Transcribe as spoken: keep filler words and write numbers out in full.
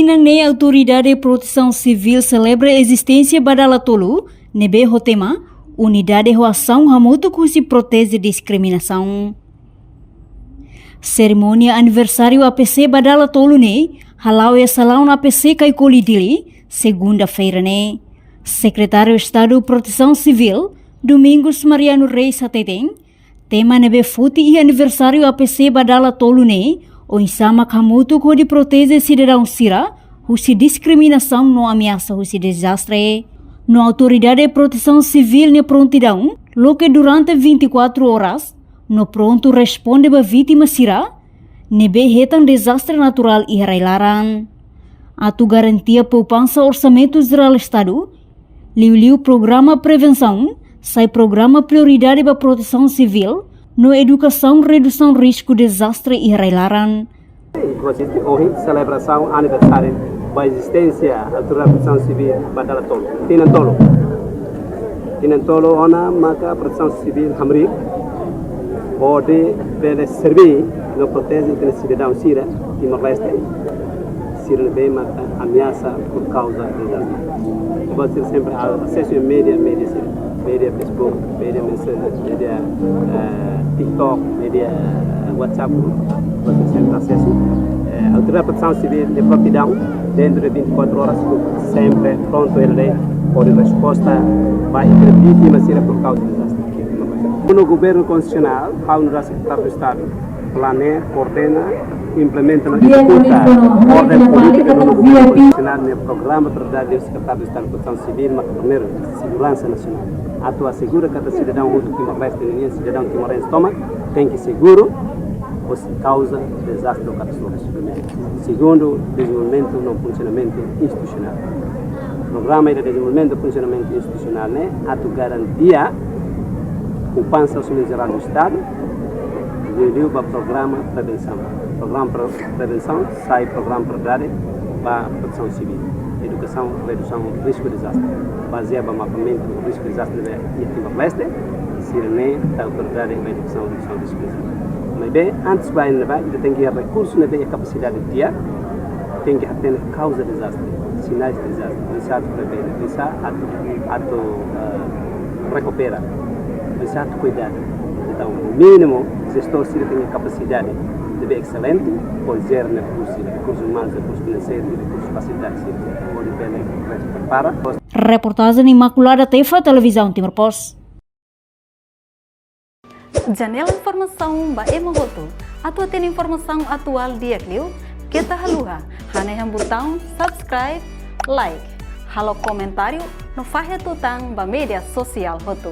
Tinan ne'e Autoridade Protesaun Sivíl selebra ezisténsia ba dala tolu ne'ebé ho tema Unidade ho Asaun Hamutuk husi Proteje Diskriminasaun. Serimónia aniversáriu A P C ba dala tolu ne'e hala'o iha salaun A P C Caicoli Dili, segunda-feira ne'e. Sekretáriu Estadu Protesaun Sivíl, Domingos Mariano Reis hateten, tema ne'ebé foti iha aniversáriu A P C ba dala tolu ne'e, oinsá mak hamutuk hodi proteje sidadaun sira husi diskriminasaun no ameasa husi dezastre. No Autoridade Protesaun Sivíl nia prontidaun, loke durante vinte e quatro horas, no prontu responde ba vítima sira ne'ebé hetan dezastre naturál iha rai-laran. Atu garantia poupansa Orsamentu Jerál Estadu, liuliu programa prevensaun sai programa prioridade ba protesaun sivíl no edukasaun redusaun risku dezastre iha rai-laran. Inclusive, ohin selebrasaun aniversáriu ba ezisténsia Autoridade Protesaun Sivíl ba dala tolu. Tinan tolu. Tinan tolu ona maka Protesaun Sivíl hamriik hodi bele serbí no proteje ita-nia sidadaun sira Timor-Leste, sira ne'ebé maka ameasa por kauza dezastre. Ita-boot sira sempre a-, asesu média, média sira, média Facebook, média Messenger, média, eh, TikTok, média, eh, WhatsApp, ita-boot sira sempre asesu. Eh, Autoridade Protesaun Sivíl nia prontidaun, dentro de vinte e quatro horas, sempre prontu hela de'it hodi resposta ba ita-nia vítima sira por kauza dezastre. No Governu Konstitusionál, ha'u nu'udar Sekretáriu Estadu, planeia, koordena, implementa no ezekuta orden polítika no Governu Konstitusionál, ne'e programa prioridade Sekretáriu Estadu Protesaun Sivíl, mak primeiru, seguransa nasionál. Atu asegura katak sidadaun hotu Timor-Leste, ninia sidadaun timorense tomak, tenke seguru, husi kauza dezastre ou katastrofe, primeiru. Segundu, dezenvolvimentu no funsionamentu institusionál. Programa ida dezenvolvimentu no funsionamentu institusionál ne'e atu garantia poupansa Orsamentu Jerál do Estadu, liuliu ba programa prevensaun. Programa pre-, prevensaun sai programa prioridade ba protesaun sivíl. Edukasaun, redusaun risku dezastre. Bazeia ba mapeamentu risku dezastre iha Timor-Leste, sira-ne'e tau prioridade ba edukasaun, redusaun risku dezastre. Maibé, antes ba ne'ebá, ita tenke iha rekursu ne'ebé iha kapasidade di'ak, tenke hatene kauza dezastre, sinais dezastre, oinsá atu prevene, oinsá atu, atu, eh, rekupera, oinsá atu kuidadu. Entaun, mínimu, jestór sira tenke kapasidade ne'ebé excelente, hodi jere ne'e rekursu, rekursu umanus, rekursu finanseiru, rekursu fasilidade sira, hodi bele prepara. Reportajen Imaculada Tefa, Televizaun Timor Post. Janela informasaun ba ema hotu. Atu hatene informasaun atuál di'ak liu, keta haluha hanehan butaun subscribe, like, halo komentáriu no fahe tutan ba média sosiál hotu.